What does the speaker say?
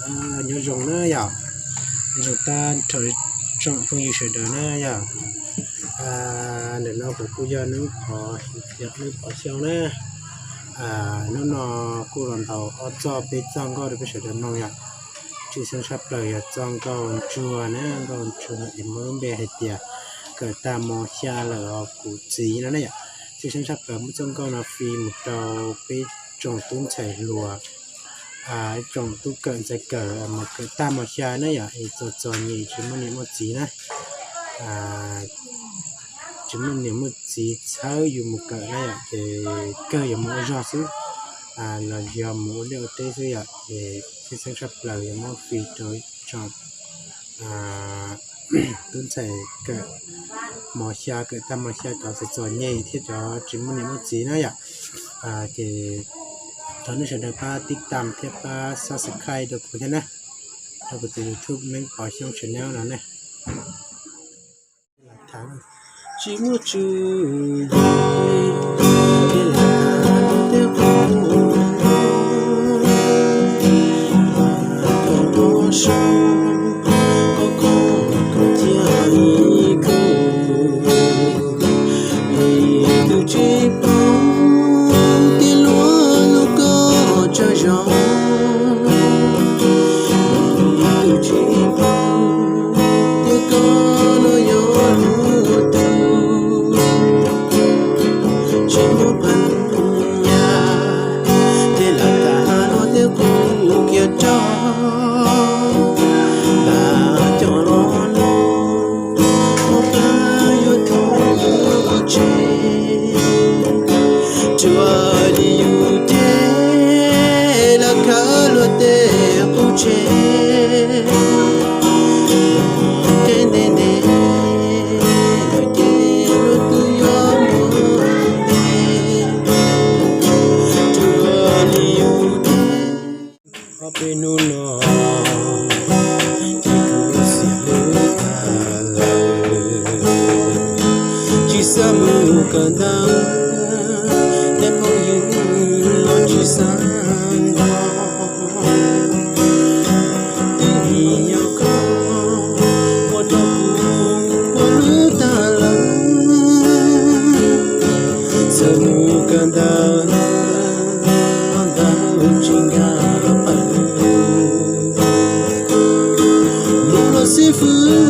Nyob zoo na yom, nyob zoo tag nrho tsoom phooj ywg sawv daws na yom. Ntawm no kuv kuj yog Neeb Pov, Neeb Pov Xyooj na. Hnub no kuj los ntaus ob txoj peb txoj nkauj rau peb sawv daws mloog yom. Tshwj xeeb tshaj plaws yog txoj nkauj ntsuag na, nkauj ntsuag es muaj lub npe hais tias kawm tag mos xya lawm os kuv txiv no na yom. Tshwj xeeb tshaj plaws muab txoj nkauj no fij mus rau peb tsoom tub ntxhais hluas, ib tsoom tub kawm ntxhais kawm mus kawm tag mos xya na yom, es txom txom nyem tsis muaj niam muaj txiv na, tsis muaj niam muaj txiv txhawb yus mus kawm na yom, ces kawg yuav mus ua zog xwb, los yog mus ua liaj ua teb xwb yom. Ces tshwj xeeb tshaj plaws yog muab fij rau ib tsoom tub ntxhais kawm mos xya, kawm tag mos xya, cov txom txom nyem thiab cov tsis muaj niam muaj txiv na yom. Ces thov nej sawv daws pab tib tam thiab pab subscribe rau kuv thiab na, rau kuv tus YouTube Neeb Pov Xyooj channel no ne. Tsis muaj tswv yim, tej qub, koj koj koj cia ib khub, ib tug tsis paub, tej luag lub koj tsaug zog, ib tug tsis paub, tej koj no yog lub tug tsis muaj pab nyaj, tej lam tas no tej qub kiag tso, lam coj los no, ua pab yuav thov lub qub tsev, tsuas li yus ces lawv khawb luag tej qub tsev, ces ntev ntev ces luag twb yuav muaj ntev, tsuas li yus ces ob peb hnub no ces kuv xiam hlub tag lawm, tsis xav mus kawm ntawv, tej phooj ywg los tsis xav nrog, twb vim yog koj ua rau kuv ua lub tag lawm, txawm mus kawm ntawv, ntawv tsis nkag pawg lug, mus los xib fwb